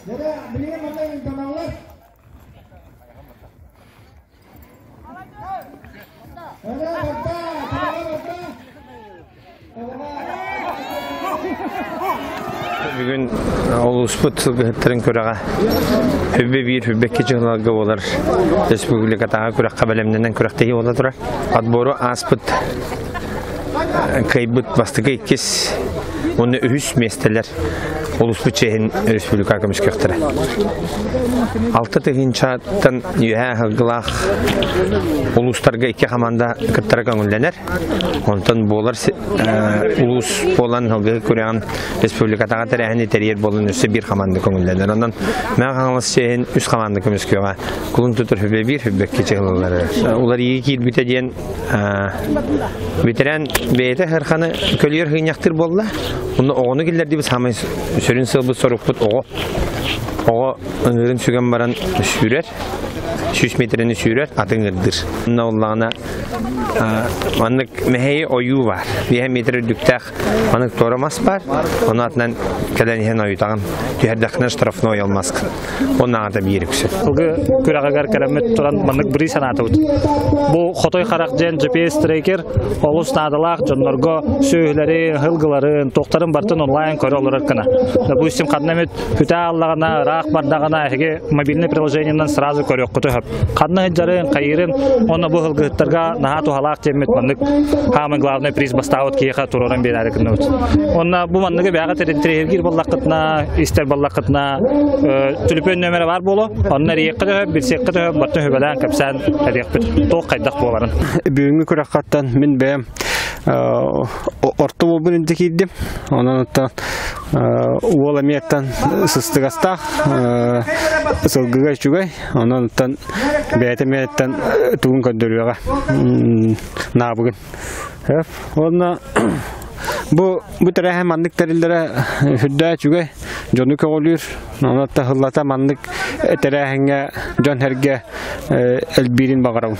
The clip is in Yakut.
Бүгүн улууспут сылгыһыттарын күрэҕэ хүббэ биир хүббэкки дьыалаларга буолар республикатааҕы күрэххэ бэлэмнэнэн күрэхтэһии буола турар. Отбору ааспыт кыайбыт бастакы иккис уонна үһүс миэстэлэр улууспут чиэһин республика көмүскүөхтэрэ. 6 тыһыынчаттан үөһээ аһылгылаах улуустарга икки хамаанда кыттара көҥүллэнэр. Онтон буолар улуус буолан сылгы күрэҕин республикатааҕы тэрээһини тэрийэр буолан өссө биир хамаанда көҥүллэнэр. Онон Мэҥэ Хаҥалас чиэһин үс хамаанда көмүскүөҕэ. Кулун тутар хүбэ биир хүбэкки чыһылалары. Уларыйыы киирбитэ диэн ветеран бэйэтэ сырханы көлүйэр хыынньахтыыр буолла. Онно оҕону киллэрдибит саамай сүрүн сыалбыт сорукпут оҕо. Оҕо ыҥыырын сүгэн баран сүүрэр, 100 метрени сүүрэр, аты ыҥырдыр. Онно оллаҕына маннык мэһэйи ойуу баар. 5 метр үрдүктээх маннык туора мас баар. Ону атынан кэлэн иһэн ойутаҕын. Түһэрдэххинэ штрафной алмаскын. Оннааҕыта биир үксү. Сылгы күрэҕигэр кэлэммит туран маннык бырыы санаатыбыт. Бу Хотой Харах диэн GPS трекер олус наадалаах дьоннорго сүөһүлэрин, сылгыларын, туохтарын барытын онлайн көрө олорор гына. Допустим, ханна эмит хүтэ ааллаҕына, ыраах бардаҕына эһиги мобильный приложениенан сразу көрүөххүтүн сөп. Ханна сылдьарын, хайыырын, уонна бу сылгыһыттарга наһаа туһалаах диэммит маннык самый главный приз бастаабыт киһиэхэ туруоран биэрээри гынныбыт. Уонна бу манныгы бэйэҕэ интэриэһиргиир буоллаххытына, истэр буоллаххытына, төлөпүөн нөмэрэ баар буолуо. Онно эрийиэххэ төһө, билсиэххэ төһө, барытын сүбэлээн, кэпсээн эриэхпит. Туох хайдах буоларын. Бүгүҥҥү күрэххаттан мин бэйэм орто буолбун илдьэ киирдим. Онон оттон уол эмиэттэн сыстыгастаах, сылгыга үчүгэй. Онон оттон бэйэтэ эмиэттэн тугун көрдөрүөҕэ наабыгын. Уонна бу бу тэрээһин маннык тэриллэрэ сүрдээх үчүгэй, дьону көҕүлүүр. Онон таһыллата маннык тэрээһиҥҥэ дьон-сэргэ элбиирин баҕарабын.